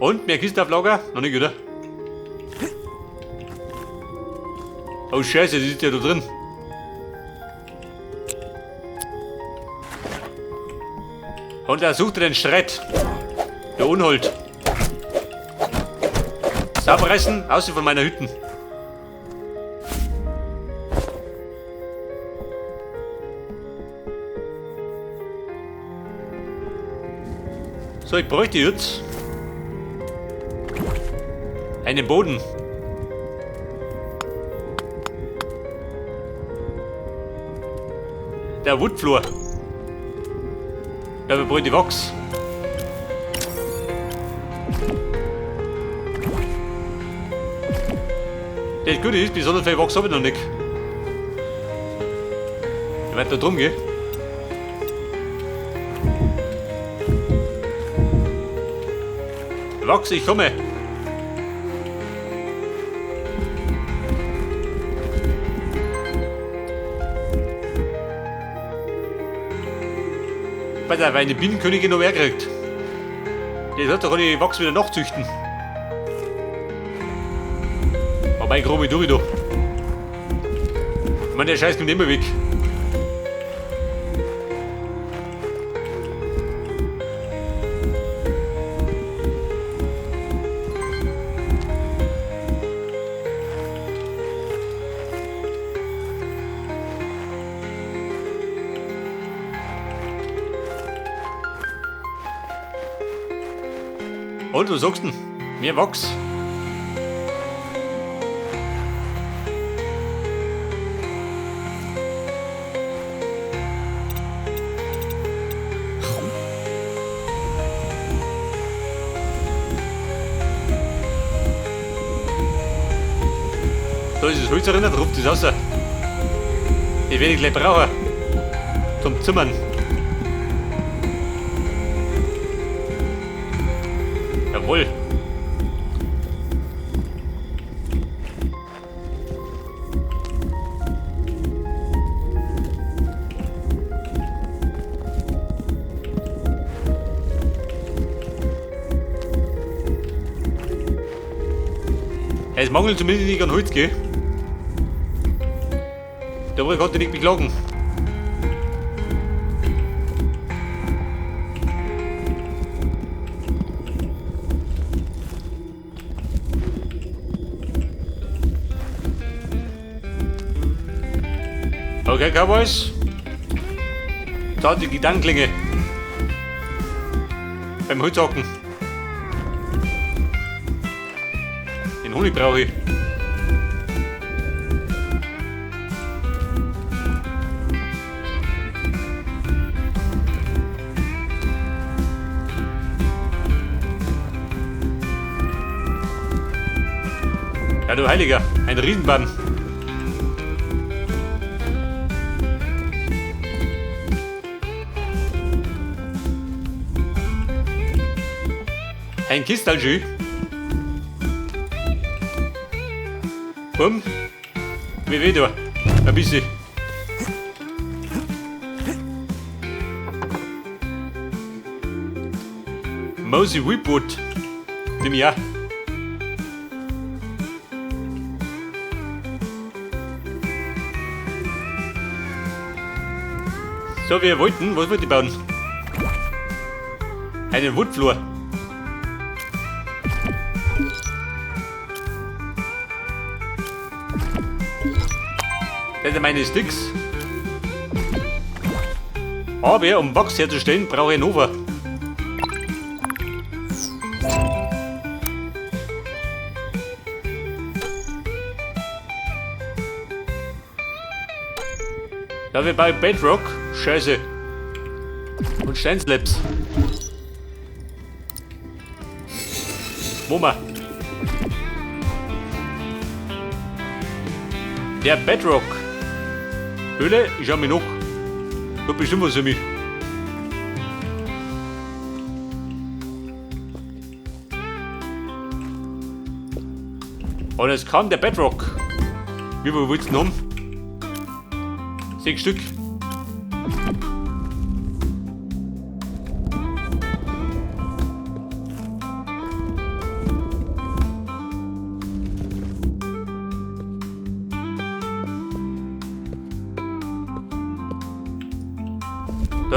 Und, mehr Kiste auf Lager? Noch nicht, oder? Oh Scheiße, die ist ja da drin. Und er sucht den Streit. Der Unhold. Sauber reißen, außer von meiner Hütten. So, ich bräuchte jetzt einen Boden. Der Woodfloor. Ja, wir brauchen die Wachs. Das Gute ist, besonders viel Wachs habe ich noch nicht. Ich werde da drum gehen. Wachs, ich komme. Weil der eine Bienenkönigin noch mehr kriegt. Die sollte doch die Wachs wieder nachzüchten. Wobei, grobe durch da. Ich meine, der Scheiß kommt immer weg. Und, was sagst du denn? Mehr Wachs. Da ist das Holz erinnert, ruft das raus. Ich werde gleich brauchen. Zum Zimmern. Jawohl. Es mangelt zumindest nicht an Holz, gell? Darüber konnte ich nicht beklagen. Okay, Cowboys. Da die Gitarrenklinge. Beim Holzhacken. Den Honig brauche ich. Ja, du Heiliger, ein Riesenbann. Ein Kistal schön. Bumm. Wie weh da? Ein bisschen. Mosey Whipwood. Nimm ich auch. So, wir wollten, was wollte ich bauen? Einen Woodfloor. Das sind meine Sticks. Aber um Wachs herzustellen, brauche ich einen Ofen. Da wir bei Bedrock. Scheiße. Und Steinslabs. Moma. Der Bedrock. Höhle, ich schau mich noch. Hat bestimmt was für mich. Und es kam der Bedrock. Wie viel willst du denn haben? 6 Stück.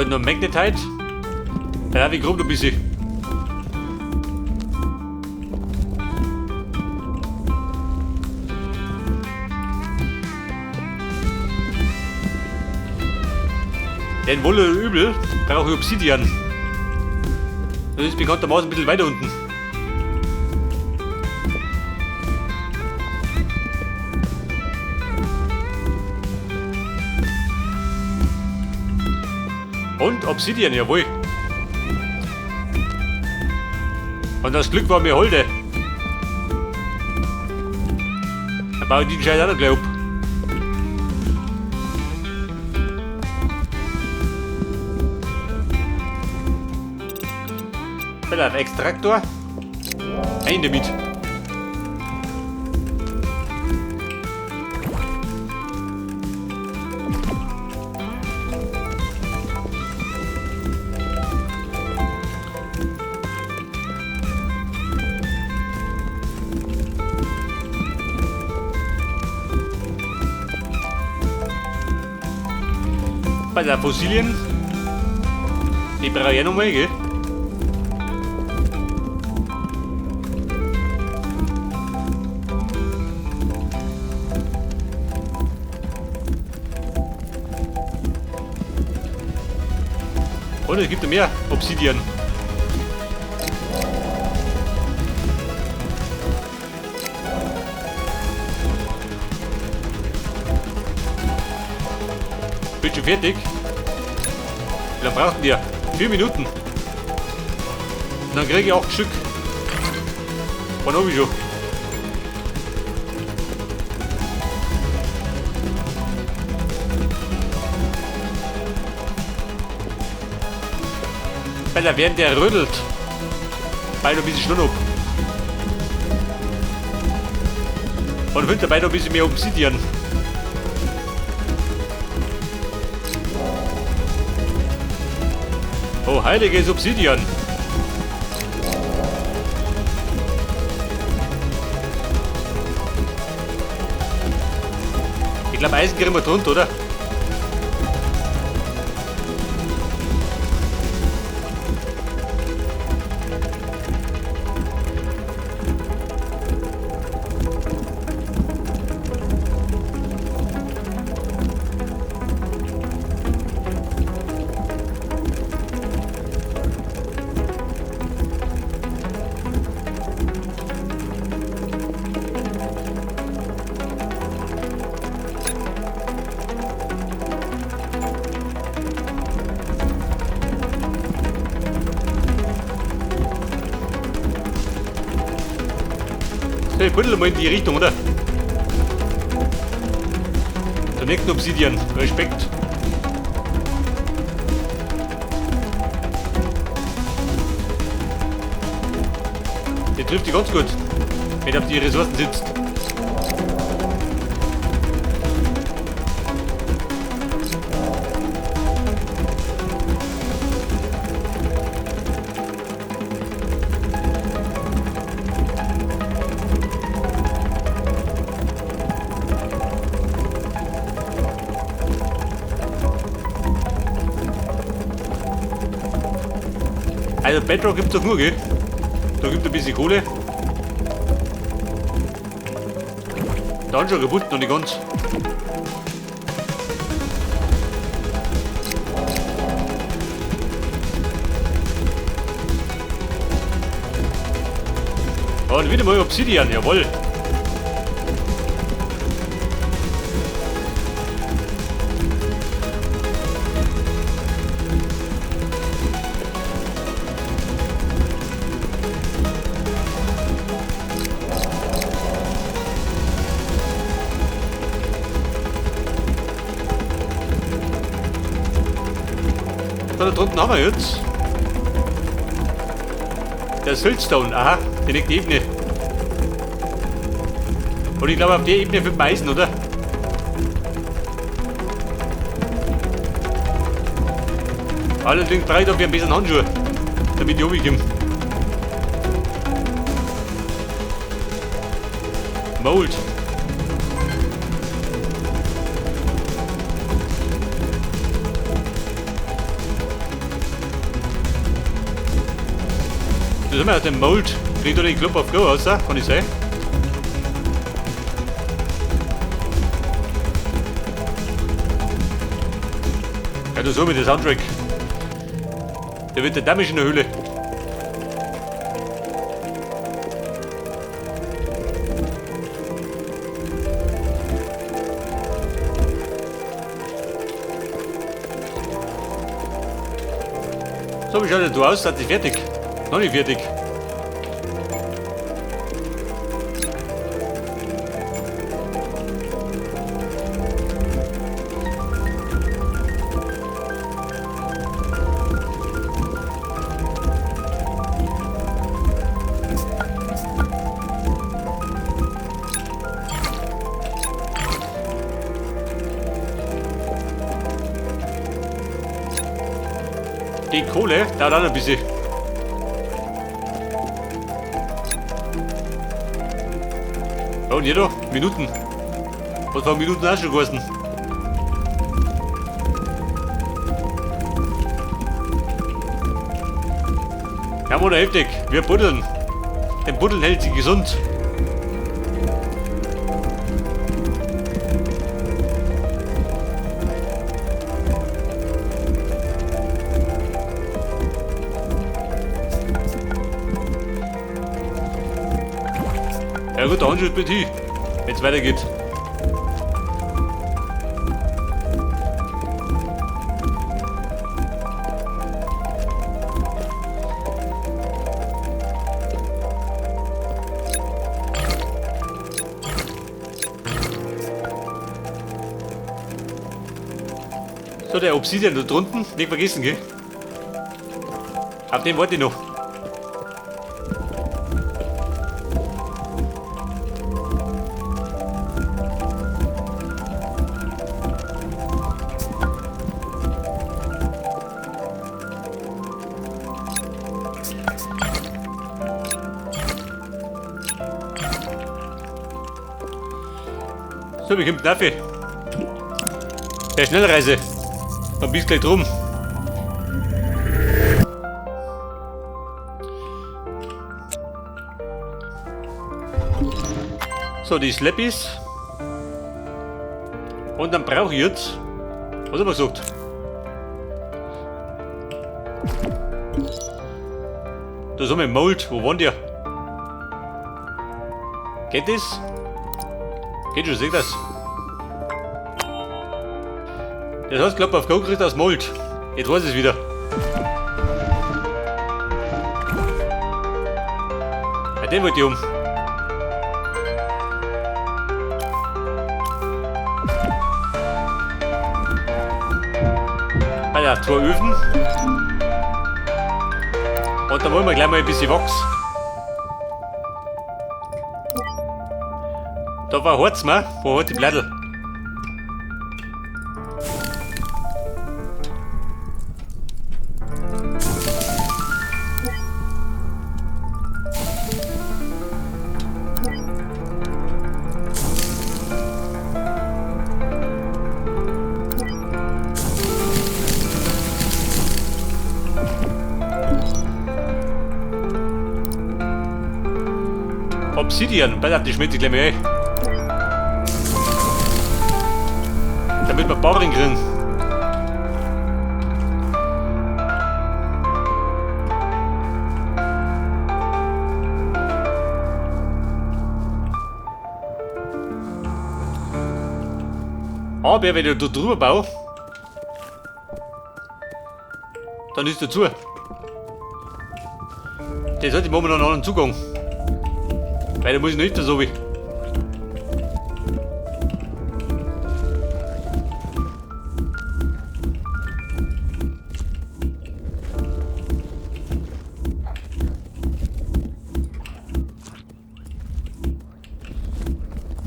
Da ist noch Magnetite. Ja, wie grob noch ein bisschen. Denn wohl oder übel brauche ich Obsidian. Das ist bekanntermaßen ein bisschen weiter unten. Und Obsidian, jawohl. Und das Glück war mir holde. Dann baue ich den Scheiß auch noch gleich ab. Auf Extraktor. Ein damit. Bei der Fossilien. Die brauche ich auch noch mal, gell? Und es gibt noch mehr Obsidian. Bin schon fertig. Wie lange brauchten wir? 4 Minuten. Und dann kriege ich 8 Stück. Wann hab ich schon? Weil da während der rödelt, bei noch ein bisschen Schnurren ab. Und will dabei noch ein bisschen mehr Obsidian. Oh, heiliges Obsidian. Ich glaub, Eisen kriegen wir drunter, oder? Ich buddel mal in die Richtung, oder? Der nächsten Obsidian. Respekt. Der trifft die ganz gut, wenn er auf die Ressourcen sitzt. Also Bedrock gibt's doch nur, gell? Da gibt es ein bisschen Kohle. Dann schon kaputt, noch nicht ganz. Und wieder mal Obsidian, jawohl. Da drunten haben wir jetzt der Siltstone, aha, die nächste Ebene. Und ich glaube, auf der Ebene findet man Eisen, oder? Allerdings brauche ich dafür ein bisschen Handschuhe, damit ich runterkomme. Mold. Das haben wir aus dem Mold. Kriegt doch den Club auf Go raus, kann ich sein? Ja, du so mit dem Soundtrack. Der wird der Damage in der Höhle. So, wie schaut denn du aus? Seid ihr fertig? Noch nicht fertig. Die Kohle dauert auch noch ein bisschen. Ja, und hier da, Minuten. Was war Minuten auch schon gewesen? Ja, oder heftig. Wir buddeln. Denn Buddeln hält sich gesund. Ja gut, der Handschuh ist bitte hin, wenn's weitergeht. So, der Obsidian da drunten, nicht vergessen, gell? Auf den warte ich noch. So, wir kommen Kaffee. Der Schnellreise. Dann bist du gleich drum. So, die Slappies. Und dann brauche ich jetzt. Was haben wir gesagt? Da ist einmal Mold. Wo wohnt ihr? Geht das? Geht schon, seht das? Das heißt, glaub auf Go kriegt das Mold. Jetzt weiß ich es wieder. Ja, den wollte ich um. Ah ja, 2 Öfen. Und dann wollen wir gleich mal ein bisschen Wachs. Da war Harz, ne? Wo hat die Blättel? Obsidian, pass auf, die schmilzt sich gleich mal ein. Damit wir Barren kriegen. Aber wenn ich da drüber baue, dann ist der zu. Das hat momentan einen anderen Zugang. Weil da muss ich nicht so wie.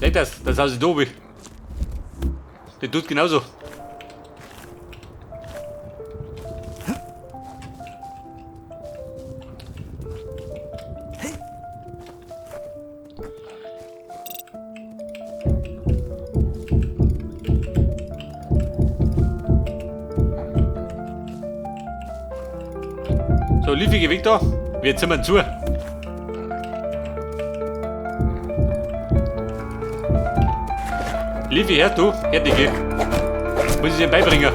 Seht das, das Haus ist oben. Der tut genauso. So, Liefige weg da. Wir zimmern zu. Livi, hör du? Hör dich, gell? Muss ich dir beibringen.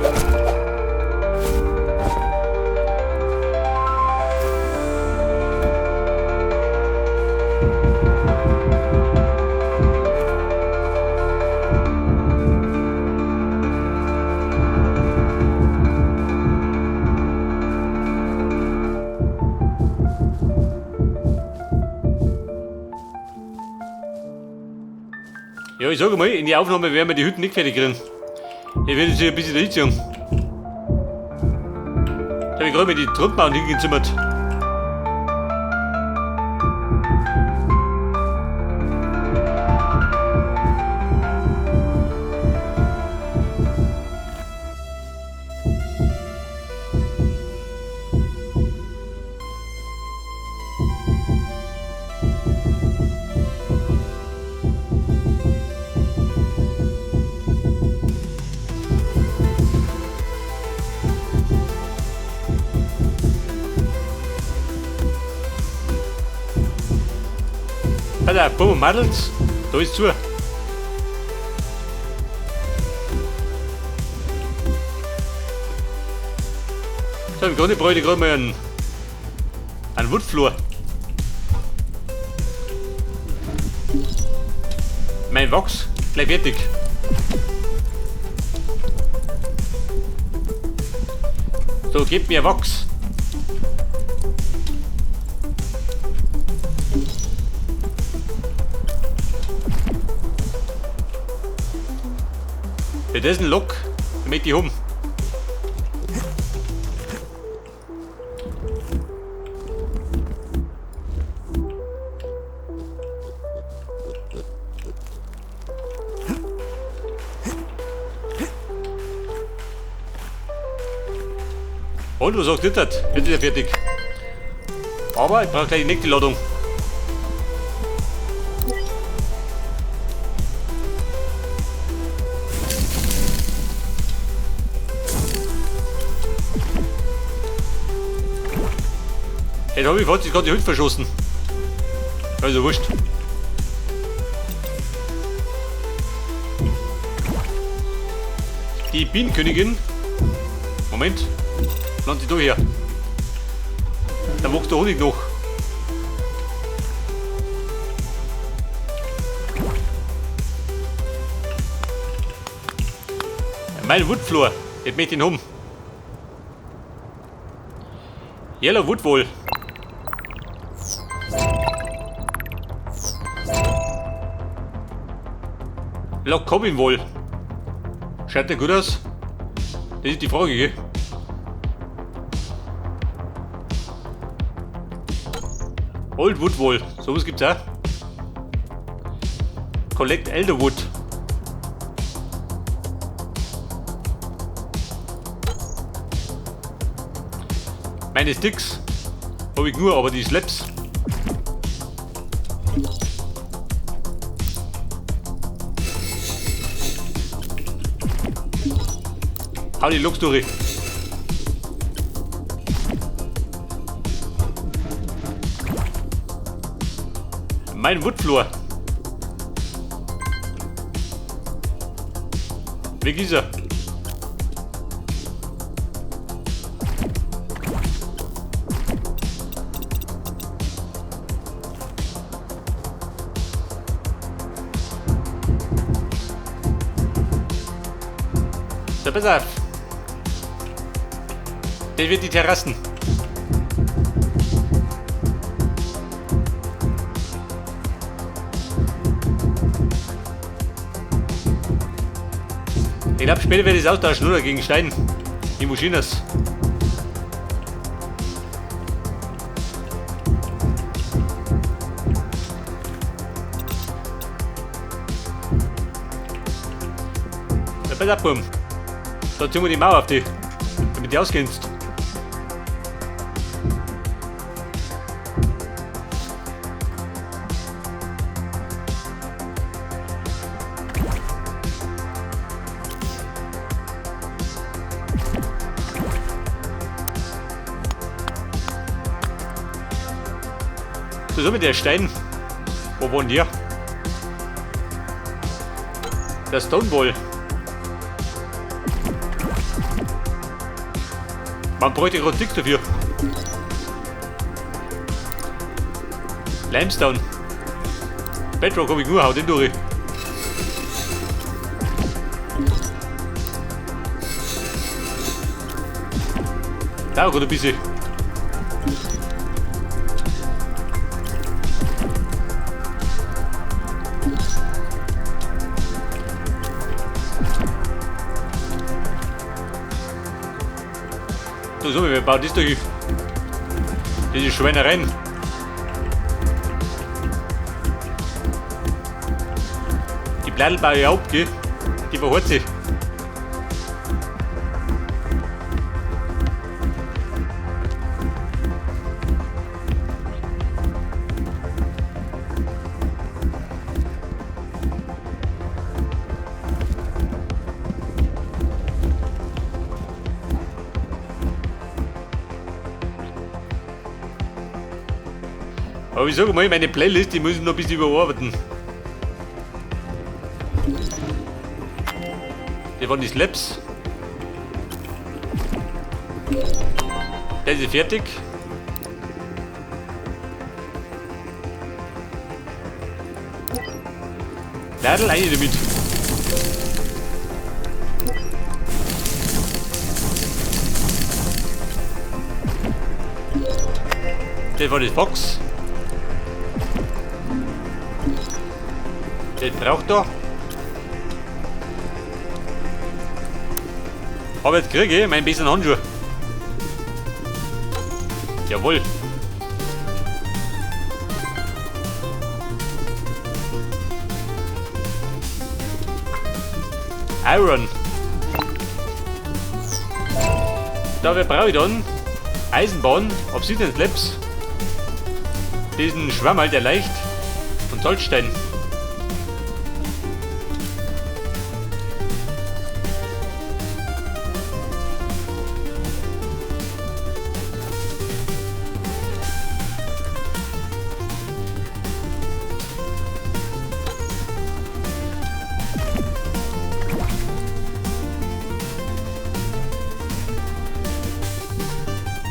Ja, ich sage mal, in die Aufnahme werden wir die Hütten nicht fertig kriegen. Ich werde sie ein bisschen hinziehen. Da habe ich gerade mit die Trümmer hingezimmert. Alter, Bumm, Madels, da ist zu. So, im Grunde bräuchte ich gerade mal einen Woodfloor. Mein Wachs, gleich fertig. So, gebt mir Wachs. Ja, das ist ein Lok, damit ich um. Und was sagt das? Jetzt ist er fertig. Aber ich brauche gleich die nächste Ladung. Jetzt hab ich fast gerade die Hütte verschossen. Also wurscht. Die Bienenkönigin. Moment. Pflanze die da her. Da wächst der Honig noch. Mein Woodfloor. Ich möchte ihn haben. Yellow Woodwool. Log Cabin wohl. Schaut der gut aus? Das ist die Frage, gell? Old Woodwool. Sowas gibt's auch. Collect Elderwood. Meine Sticks hab ich nur, aber die Slaps. Hau die Loks durch. Mein Woodfloor. Weg ist er. So, pass auf. Der wird die Terrassen. Ich glaub, später werde ich es austauschen, oder? Gegen Stein. Die Maschines. Ja, pass auf, Bum. Da ziehen wir die Mauer auf die, damit die auskennst. So, so mit der Stein. Wo wohnt ihr? Der Stonewall. Man bräuchte gerade Dick dafür. Limestone. Bedrock hab ich nur, hau den durch. Da gerade ein bisschen. So, wir bauen das durch. Diese Schweinereien. Die Bladel baue ich ab, gell? Die verhört sich. Aber ich sage mal, meine Playlist, die muss ich noch ein bisschen überarbeiten. Die waren die Slaps. Der ist fertig. Ladel eine damit. Das war das Fox. Das braucht er. Aber jetzt kriege ich mein bisschen Handschuhe. Jawohl. Iron. Da brauche ich dann Eisenbahn, Obsidian Slabs, diesen Schwamm halt, der leicht, und Salzstein.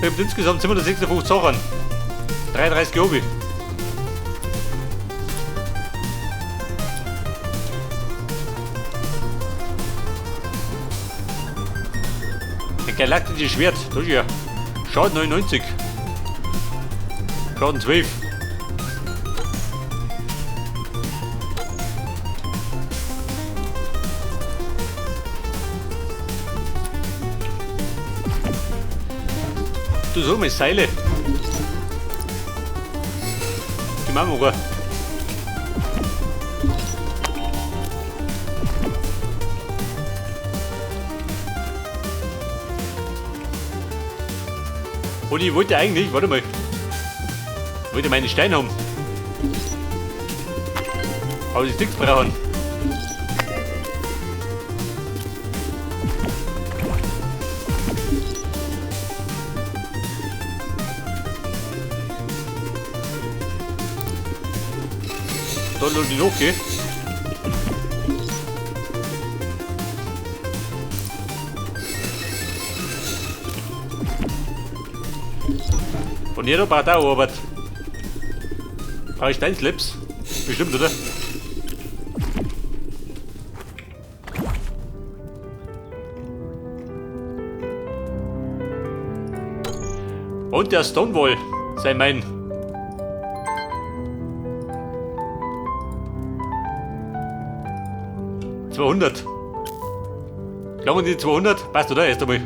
Ich hab insgesamt 756 Sachen. 33 Obi. Ein galaktisches Schwert, das ist ja. Schaden 99. Schaden 12. Du so mit Seile. Die machen wir. Und ich wollte eigentlich, warte mal, ich wollte meine Steine haben. Aber die Sticks brauchen. Da lohnt die noch, gell? Und jeder braucht auch Arbeit. Brauche ich Steinslips? Bestimmt, oder? Und der Stonewall sei mein. 200. Glauben die 200? Passt, oder? Erst einmal.